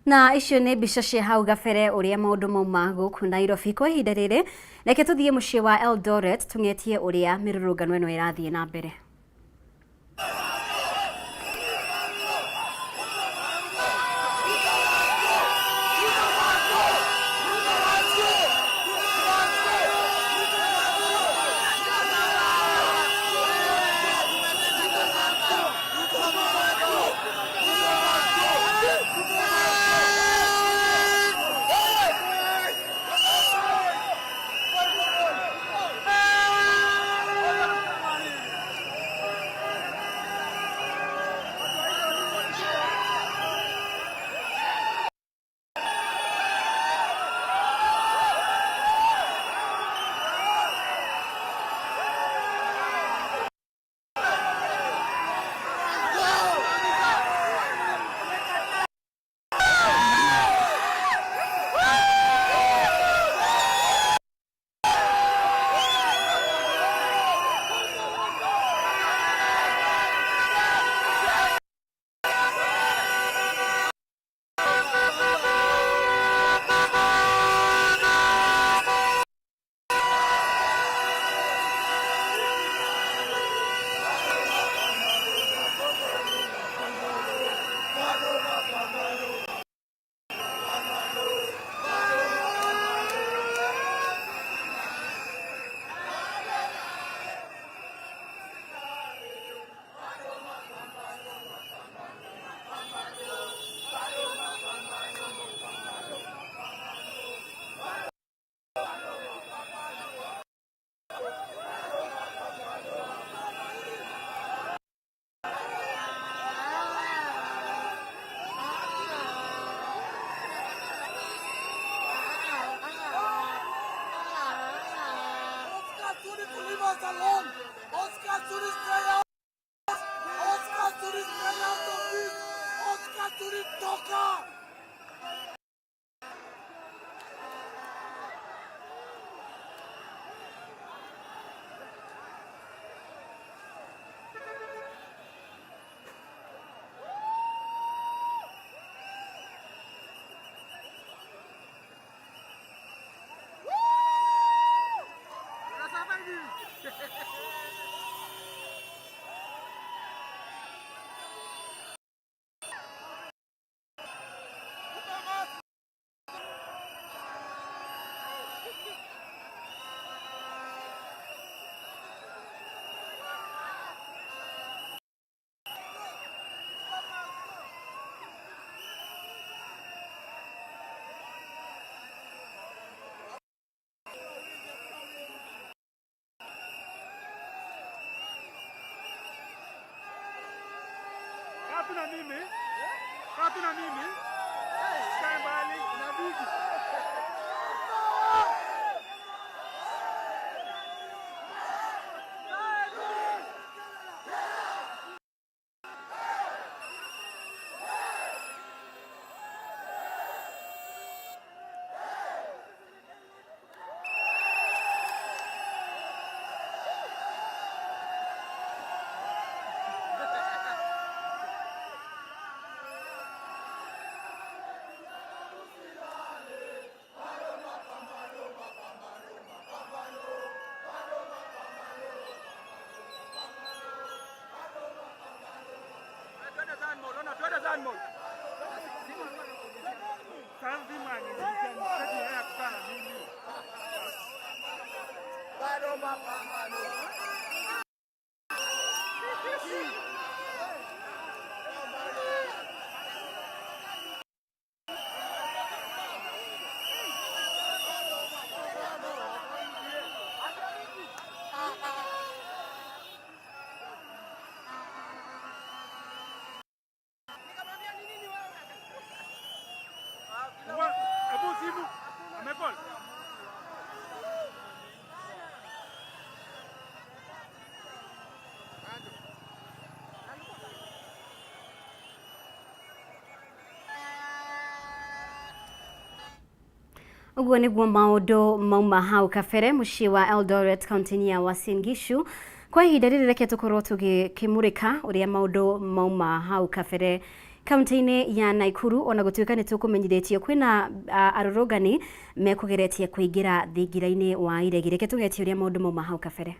Na icio nĩ mbica cia hau gabere ũrĩa maũndũ mauma gũkũ Nairobi kwa ihinda rĩrĩ. Reke tũthiĩ mũciĩ wa Eldoret tũng'etie ũrĩa mĩrũrũngano ĩno ĩrathiĩ na mbere. Kaa tu na mimi. Kaa tu na mimi. Sikae mbali, inabidi. Ũguo nĩguo maũndũ mauma hau kabere mũciĩ wa Eldoret kaunti-inĩ ya Uasin Gishu. Kwa ihinda rĩrĩ reke tũkorwo tũgĩkĩmũrĩka ũrĩa maũndũ mauma hau kabere kaunti-inĩ ya Naikuru, ona gũtuĩka nĩ tũkũmenyithĩtio kwĩna arũrũngani mekũgeretie kũingĩra thingira-inĩ wa iregi. Reke tũgetie ũrĩa maũndũ mauma hau kabere.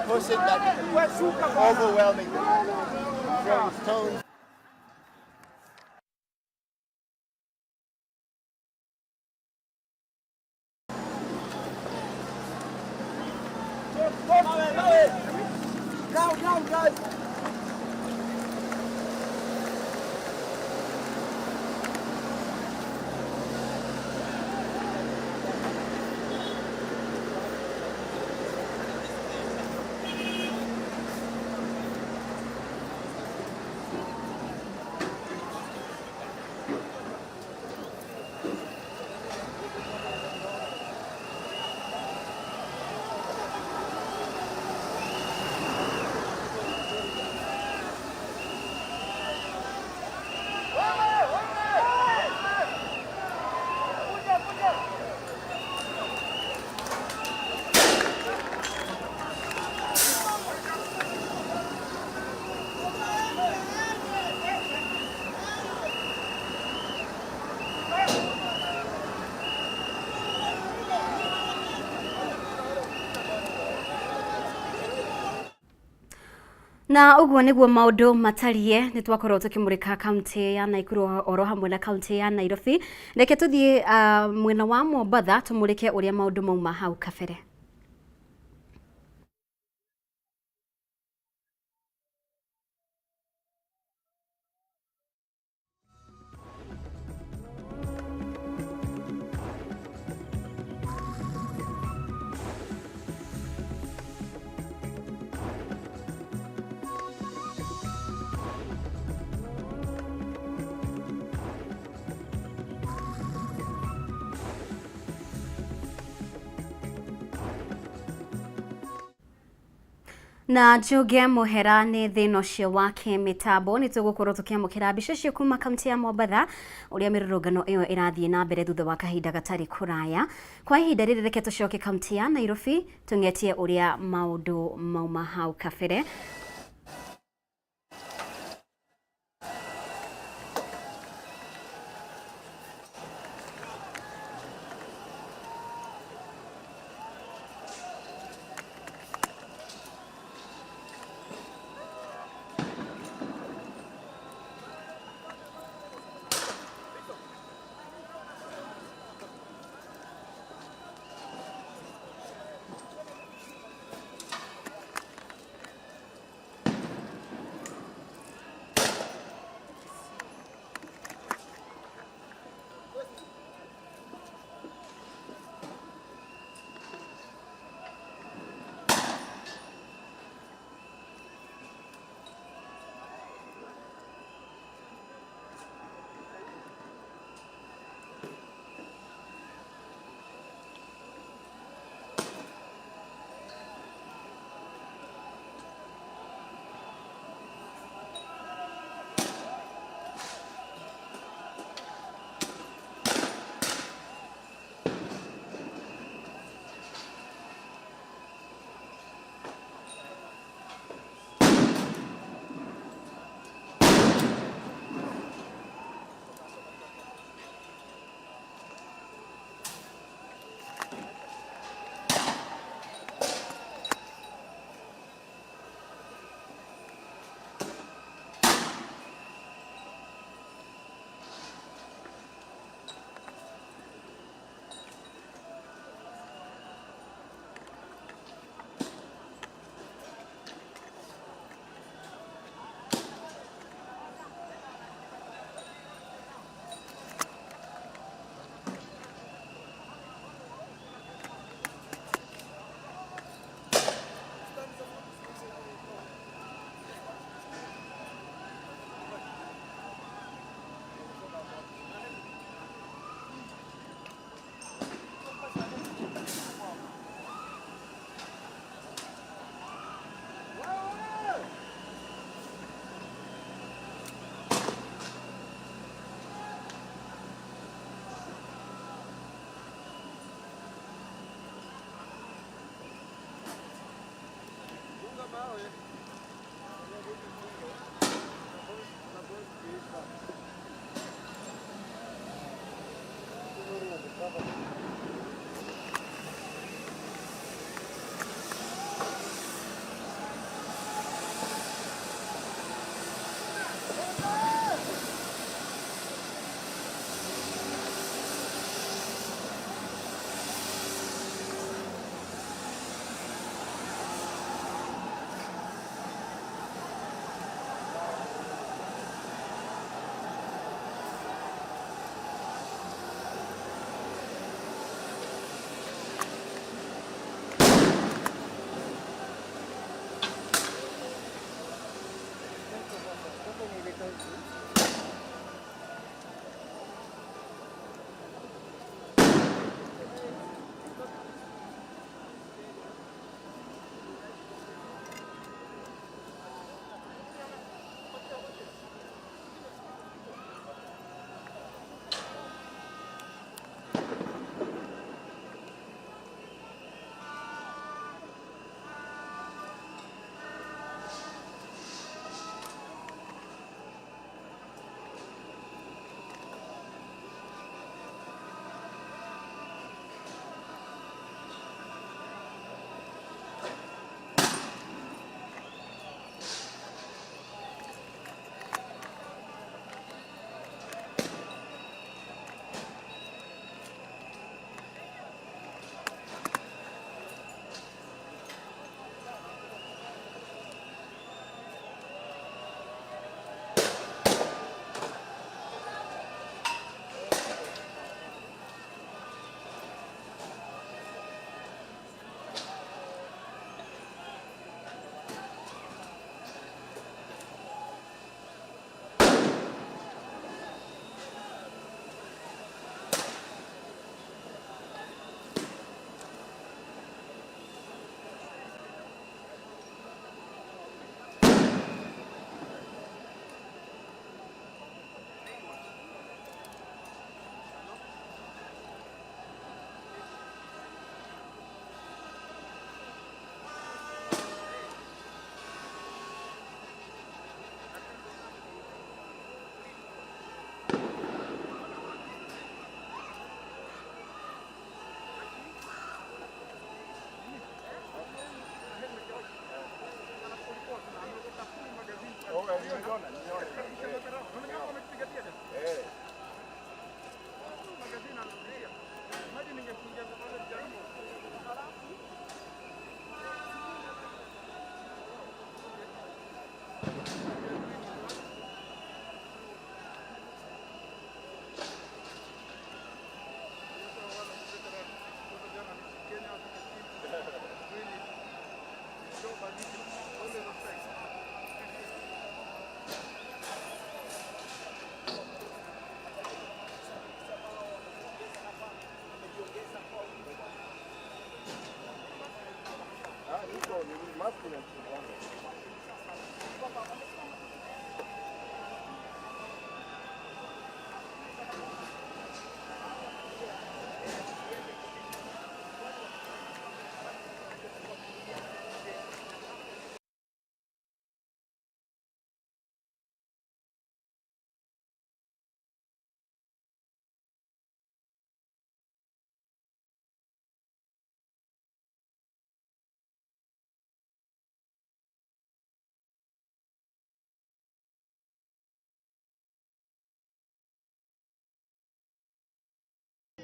Pushing that overwhelming throwing stones. Down, down, guys. Na uguo niguo maundu matarie ni twakorwo tukimurika kaunti ya Nakuru oro hamwe na kaunti ya Nairobi. Reke tuthie mwena wa Mombatha tumurike uria maundu mauma hau kabere. Na njuge muhera nĩ thĩna ũcio wa kĩmĩtambo. Nĩ tũgũkorwo tũkĩamũkĩra mbica icio kuma kaunti ya Mombatha, ũrĩa mĩrũrũngano ĩyo ĩrathiĩ na mbere thutha wa kahinda gatarĩ kũraya. Kwa ihinda rĩrĩ, reke tũcoke kaunti ya Nairobi tũng'etie ũrĩa maũndũ mauma hau kabere.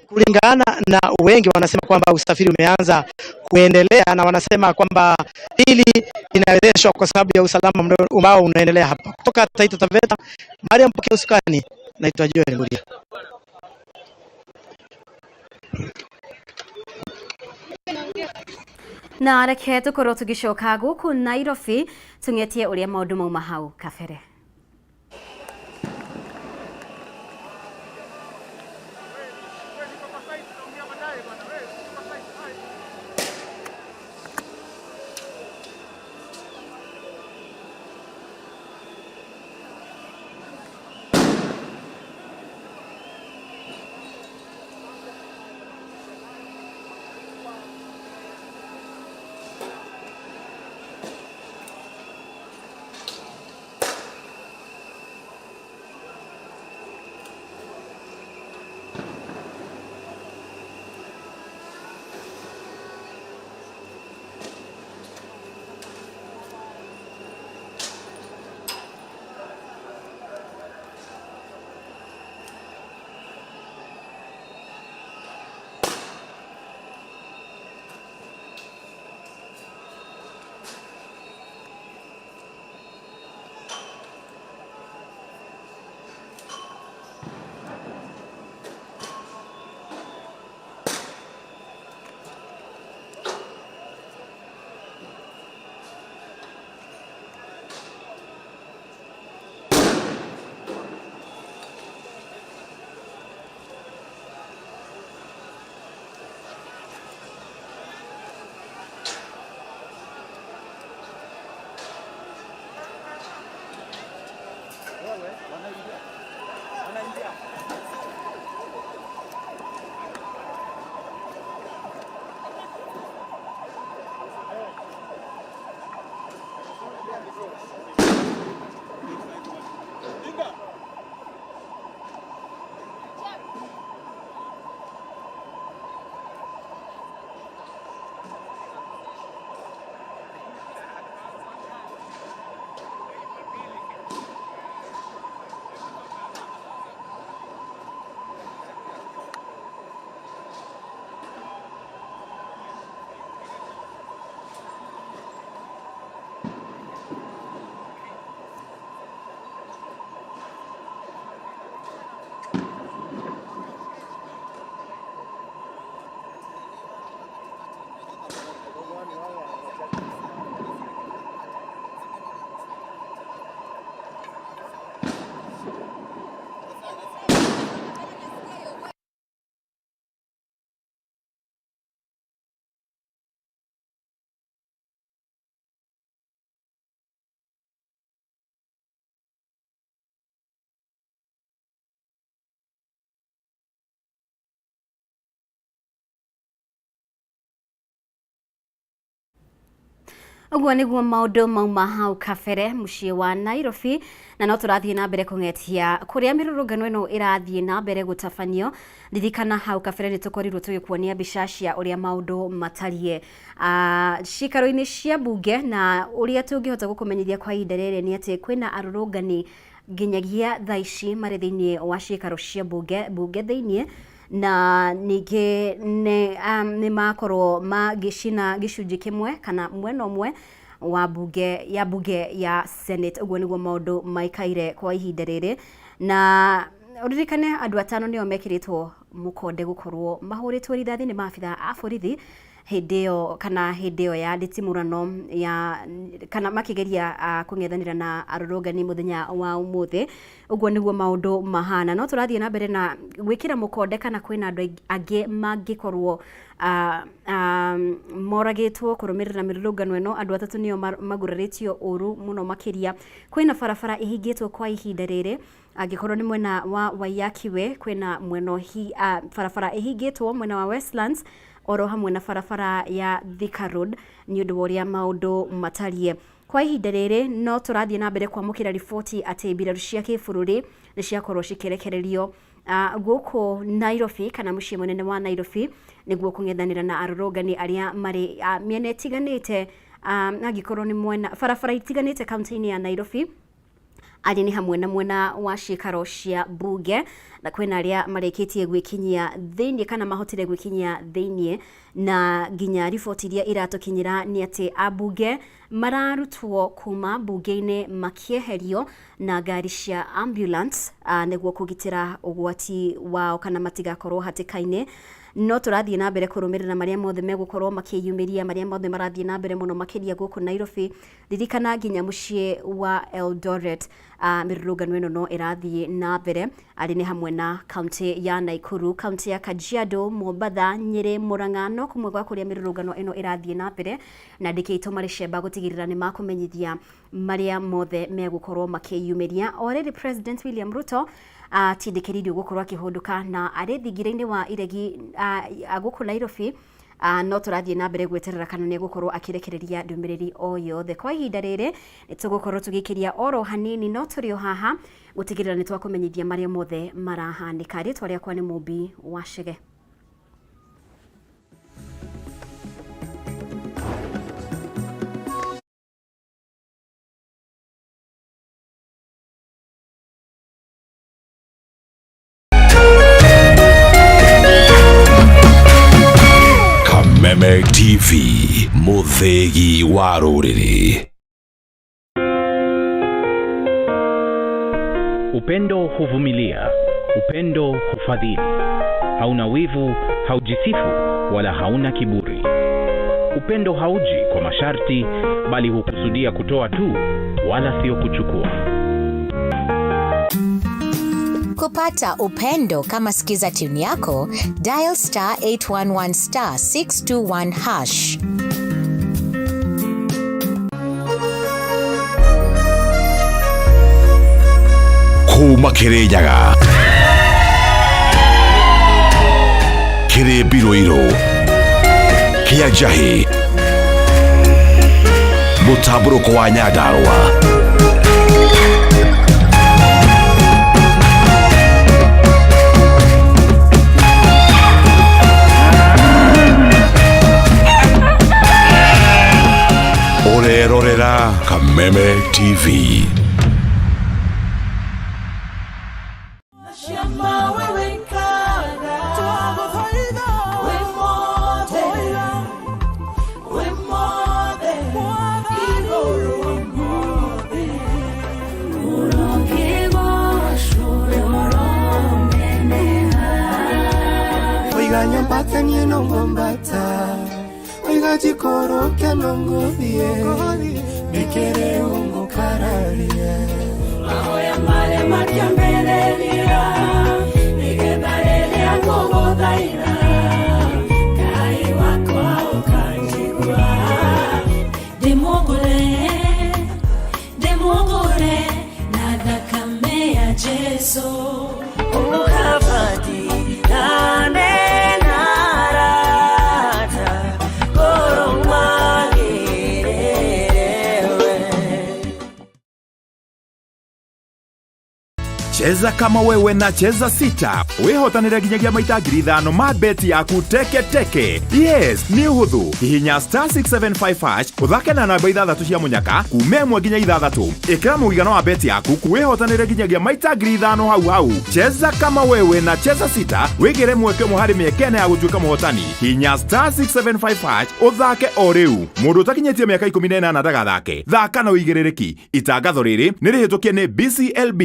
Kulingana na wengi wanasema kwamba usafiri umeanza kuendelea, na wanasema kwamba hili linawezeshwa kwa sababu ya usalama ambao unaendelea hapa. Kutoka Taita Taveta, Mariam Pokea Usukani, naitwa Joel Nguria. Na reke tukorwo tugicoka guku Nairobi tung'etie uria maundu mauma hau kabere. Ũguo nĩguo maũndũ mauma hau kabere mũciĩ wa Nairobi, na no tũrathiĩ na mbere kũng'etia kũrĩa mĩrũrũngano ĩno ĩrathiĩ na mbere gũtabanio. Ririkana hau kabere nĩ tũkorirwo tũgĩkuonia mbica cia ũrĩa maũndũ matariĩ cikaro-inĩ cia mbunge, na ũrĩa tũngĩhota gũkũmenyithia kwa ihinda rĩrĩ nĩ atĩ kwĩna arũrũngani nginyagia thaa ici marĩ thĩinĩ wa cikaro cia mbunge thĩinĩ, Na ningĩ nĩ makorwo magĩcina gĩcunjĩ kĩmwe kana mwena ũmwe wa bunge ya Senate. Ũguo nĩguo maũndũ maikaire kwa ihinda rĩrĩ. Na ũririkane andũ atano nĩo mekĩrĩtwo mũkonde gũkorwo mahũrĩtwo rithathi nĩ maabitha a borithi hĩndĩ ĩyo kana hĩndĩ ĩyo ya nditimũrano ya kana makĩgeria kũng'ethanĩra na arũrũngani mũthenya wa ũmũthĩ. Ũguo nĩguo maũndũ mahana. No tũrathiĩ na mbere na gwĩkĩra mũkonde kana kwĩna andũ angĩ mangĩkorwo moragĩtwo kũrũmĩrĩra mĩrũrũngano ĩno. Andũ atatũ nĩo magurarĩtio ũru mũno makĩria. Kwĩna barabara ĩhingĩtwo kwa ihinda rĩrĩ. Angĩkorwo nĩ mwena wa Waiyaki Way, kwĩna mwena barabara ĩhingĩtwo mwena wa Westlands, oro hamwe na barabara ya Thika Road, nĩ ũndũ wa ũrĩa maũndũ matariĩ kwa ihinda rĩrĩ. No tũrathiĩ na mbere kwamũkĩra riboti atĩ mbirarũ cia kĩbũrũri nĩ ciakorwo cikĩrekererio gũkũ Nairobi kana mũciĩ mũnene wa Nairobi nĩguo kũng'ethanĩra na arũrũngani arĩa marĩ mĩena ĩtiganĩte, angĩkorwo nĩ mwena barabara itiganĩte kaunti-inĩ ya Nairobi, arĩ nĩ hamwe na mwena wa ciikaro cia bunge. Na kwĩna arĩa marĩkĩtie gwĩkinyia thĩinĩ kana mahotire gwĩkinyia thĩinĩ, na nginya riboti iria iratũkinyĩra nĩ atĩ ambunge mararutwo kuma bunge-inĩ makĩeherio na ngari cia ambulance nĩguo kũgitĩra ũgwati wao kana matigakorwo hatĩka-inĩ. No tũrathiĩ na mbere kũrũmĩrĩra marĩa mothe megũkorwo makĩyumĩria, marĩa mothe marathiĩ na mbere mũno makĩria gũkũ Nairobi. Ririkana nginya mũciĩ wa Eldoret mĩrũrũngano ĩno no ĩrathiĩ na mbere, arĩ nĩ hamwe na kaunti ya Nakuru, kaunti ya Kajiado, Mombatha, Nyĩrĩ, Murang'a, no kũmwe gwa kũrĩa mĩrũrũngano ĩno ĩrathiĩ na mbere. Na ndĩkĩitwo marĩ cemba gũtigĩrĩra nĩ makũmenyithia marĩa mothe megũkorwo makĩyumĩria. Already President William Ruto atindĩkĩrĩirio gũkorwo akĩhũndũka na arĩ thingira-inĩ wa iregi gũkũ Nairobi. No tũrathiĩ na mbere gweterera kana nĩ egũkorwo akĩrekereria ndũmĩrĩri o yothe. Kwa ihinda rĩrĩ nĩ tũgũkorwo tũgĩkĩria oro hanini, no tũrĩ o haha gũtigĩrĩra nĩ twakũmenyithia marĩa mothe marahanĩka. Rĩtwa rĩakwa nĩ Mũmbi wa Chege. Kameme TV, mũthĩgi wa rũrĩrĩ. Upendo huvumilia, upendo hufadhili, hauna wivu, haujisifu wala hauna kiburi. Upendo hauji kwa masharti, bali hukusudia kutoa tu, wala sio kuchukua. Kupata upendo kama skiza tune yako, dial *811*621#. Kuma Kĩrĩnyaga, kĩrĩ mbirũirũ kĩa njahĩ, mũtambũrũko wa Nyandarũa. Ũrerorera Kameme TV. Shamba wewe nkana we mothe, we mothe igũrũ mothe. Oiga nyambata niĩ no ngwambata, oiga njikũrũke no ngũthiĩ, ndĩkĩrĩ ũngũkararia. Mahoya marĩa makĩambĩrĩria nĩgetha rĩrĩa ngũgũthaitha Ngai wakwa ũkanjigua. Ndĩmũgũre, ndĩmũgũre na thakame ya Jesu. Ũkabati nane narata kũrũmagĩrĩre we. Cheza kama wewe na Cheza Sita wihotanire nginyagia maita 5,000 ma beti yaku teke teke. Yes, nĩ ũhũthũ. Hihinya star 675 hash ũthake na namba 6 cia mũnyaka kuma 1 nginya 6. Ĩkĩra mũigana wa beti yaku wihotanire nginyagia maita 5,000 hau hau. Cheza kama wewe na Cheza Sita wigire mweke ũmwe harĩ mĩeke ĩna ya gũtuĩka mũhotani. Hihinya star 675 hash ũthake o rĩu. Mũndũ ũtakinyĩtie mĩaka 18 ndagathake. Thaka na ũigĩrĩrĩki. Itangatho rĩrĩ nĩ rĩhĩtũkie nĩ BCLB.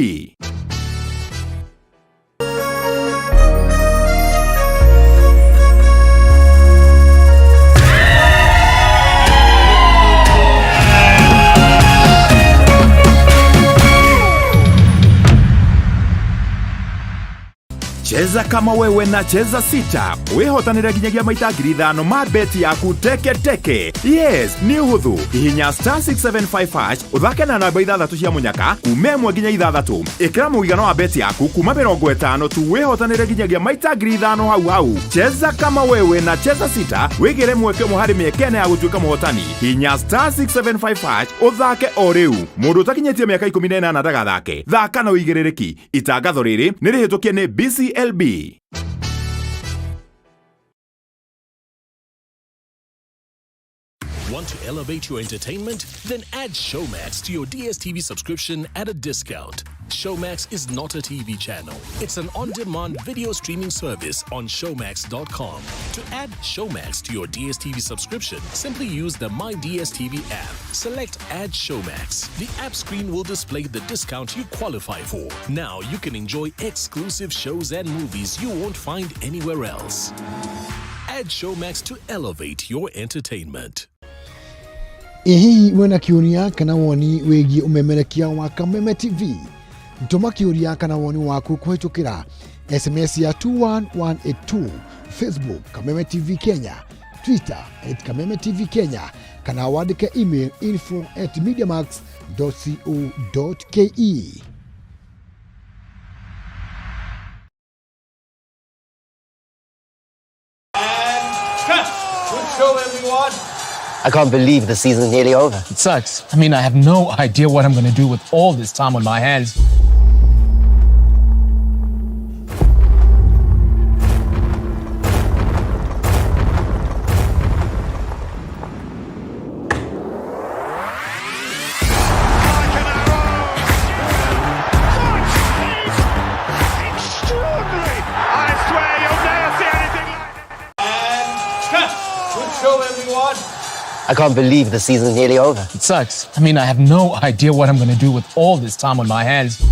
Cheza kama wewe na Cheza Sita wihotanire nginyagia maita 5,000 ma beti yaku teke teke. Yes, nĩ ũhũthũ. Hihinya star 675 hash ũthake na namba 6 cia mũnyaka kuma 1 nginya 6. Ĩkĩra mũigana wa beti yaku kuma 50 tu wihotanire nginyagia maita 5,000 hau hau. Cheza kama wewe na Cheza Sita wigire mweke ũmwe harĩ mĩeke ĩna ya gũtuĩka mũhotani. Hihinya star 675 hash ũthake o rĩu. Mũndũ ũtakinyĩtie mĩaka 18 ndagathake. Thaka na ũigĩrĩrĩki. Itangatho rĩrĩ nĩ rĩhĩtũkie nĩ BCLB. Want to elevate your entertainment? Then add Showmax to your DSTV subscription at a discount. Showmax is not a TV channel. It's an on-demand video streaming service on showmax.com. To add Showmax to your DSTV subscription, simply use the My DSTV app. Select Add Showmax. The app screen will display the discount you qualify for. Now you can enjoy exclusive shows and movies you won't find anywhere else. Add Showmax to elevate your entertainment. Ĩ hihi wĩna kĩũria kana woni wĩgiĩ ũmemerekia wa Kameme TV? Tũma kĩũria kana woni waku kũhĩtũkĩra SMS ya 21182, Facebook Kameme TV Kenya, Twitter at Kameme TV Kenya, kana wandĩke email info at mediamax.co.ke. Cut. Good show, everyone. I can't believe the season's nearly over. It sucks. I mean, I have no idea what I'm going to do with all this time on my hands. Extraordinary. I swear you'll never see anything like it. And cut. Good show, everyone. I can't believe the season's nearly over. It sucks. I mean, I have no idea what I'm going to do with all this time on my hands.